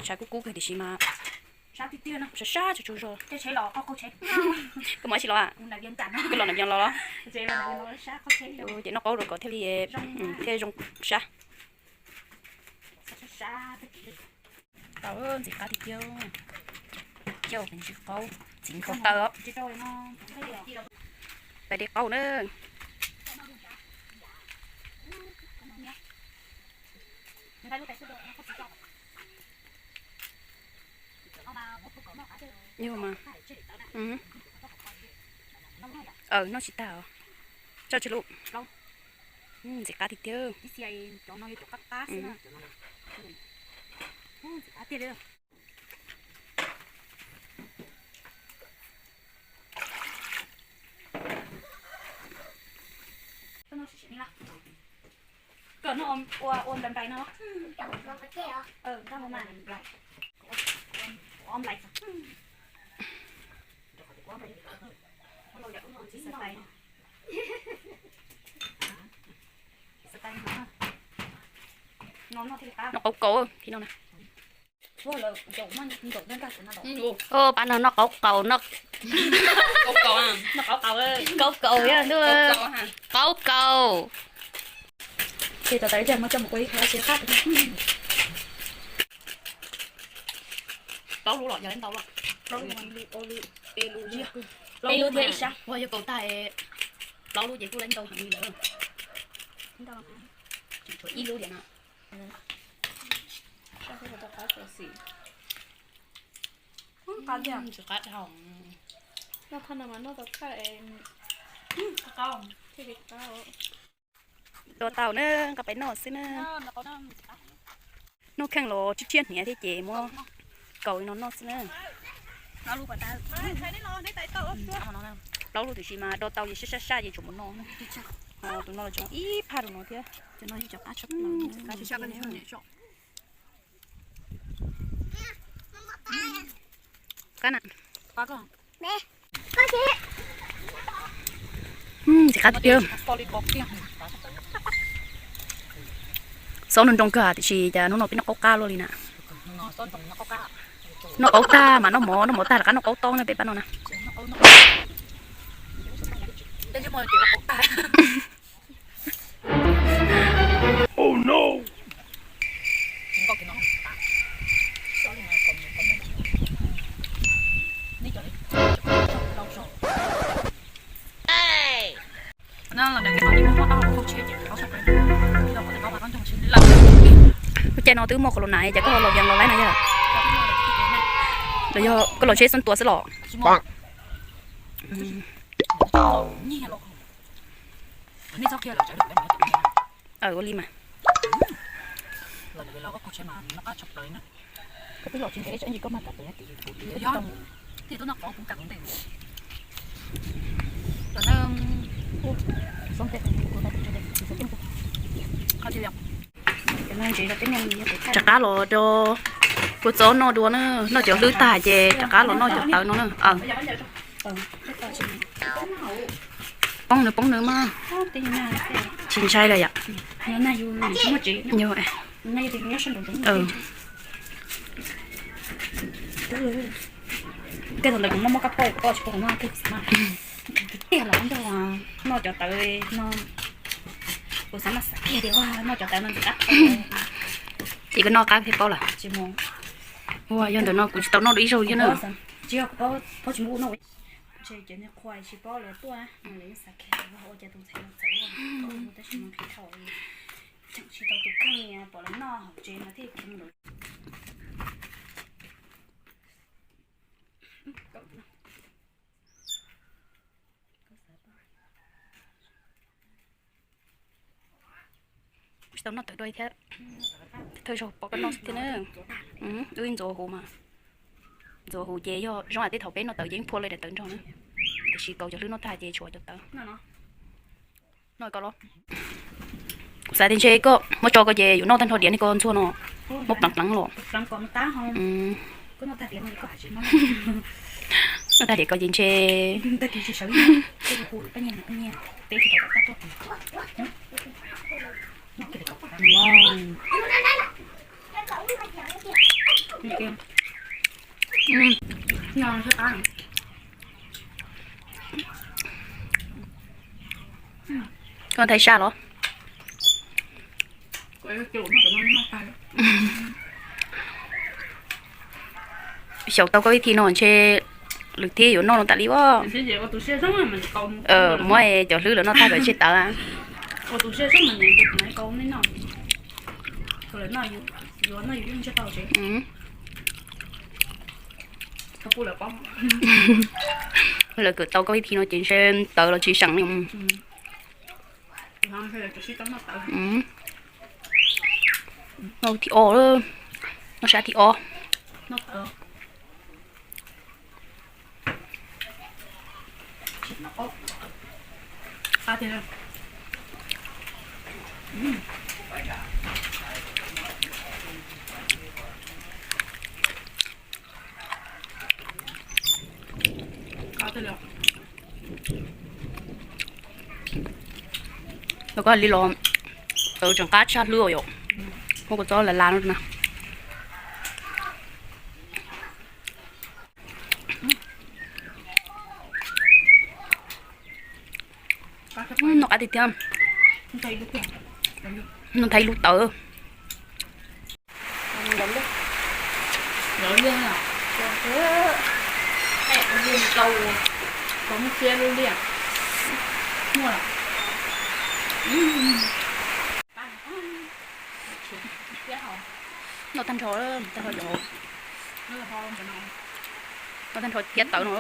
Sab kub kub kawg tiam sis mas sab sab tsuj tsuag zog. Koj muaj dab tsi los? Koj los nam vias los los? Ces noj qaub rau kom thiaj li, thiaj zoo sab. Tau ntxim qab tiag tiag. Coj pes ntsis qaub, txiv nkaus taw os. Pais de qaub na. Yog mas. Noj tsis tag os. Tso tsis lus. Ntxim qab tiag tiag. Koj no ua ua nplais nplais no. Noj qaub kaus thiab no na. Pab no noj qaub kaus no. Qaub kaus, qaub kaus. Plaub lub los yog ntau los? Plaub lub thiab ib sab. Ua yog kaus tag plaub lub ces kuj lawv ntau heev li lawm. Tshuav ib lub diam no. Qab tiag. Tsis qab dhau. Noj thaj no mas noj tau thaj es thiaj li qab. Dua tau na, nqa pais noj xwb na. Noj kheej los tshiab tshiab hniav thiab ces muab kaus li no noj xwb na. Plaub lub tiam sis mas do tau ces sab sab sab ces tsuas mus noj. Tus no los zoo ib phaj rau no thiab. Qab na. Ntxim qab tiag. Xob nroo nroo kawg tiam sis cas hnub no peb noj qaub qab luaj li na. Noj qaub tag mas noj mov, noj mov tag rov qab noj qaub tob na peb pab no na. Lub caij no twb muaj corona ces koj los yees los laib na yog? Los yog koj los tsheb xub tua xwb los? Ua li mas. Rov qab los rau kua txob noj dua na, noj cov hlwb tag ces rov qab los noj cov tawv no na. Poob nws poob nws mas tsis ntshai lawm yom. Tej thaum ntawd kuv muab muab kab poj koj tsis poj no tiag los nrog noj cov tawv no. Kuv xav mas xav kiag tias noj cov tawv no ntxim qab. Ces koj noj qab thiab paub lawm. Ua yog ntawm no kuv tsis tau noj dua ib zaug thiab na. Tsis yog kuv paub, paub tsis muaj noj. Ntshe cov niag qhua tsis paub lawv tuaj, lawv yeej xav kiag ua cas tus ntxhais no txawv ua tab sis mas phem dhau li. Tseem tsis tau tus kheej li, pom lawv noj hauv tsev mas thiaj khiav mus lawm. Tsis tau noj tawv dua thiab. Thawj zaug pom koj noj thiab na. Wb ntxuav huv mas, ntxuav huv ces yog zoo li tej thaum peb noj tawv ces yeej phua li daim tawv nrog na. Tiam sis kaus cov hlwb noj tag ces tshuav cov tawv. Noj ko los. Kuv xav tias ntshe koj muab tso ko ces yuav noj tag nrho diav ne, ko ntxhua no muab pleev pleev los. Noj tag diav ko ces ntshe Koj thaij sab los? Xyaum tau koj ib thij no ntshe lwm thib yuav noj no tas li as. Muab cov hlwb lawm noj tag kom tseg tawv. Lawv kawm tau koj ib thij no ces ntshe tawv los tsis seem li. Thib ob, noj sab thib ob. Los koj li los, tawv tseem qab tshaj hlwb yom. Muab kua txob las las no na. Noj qab tiag tiag. Noj tag ib lub tawv. Noj tag nrho, tag nrho cov, noj tag nrho thiab tawv no.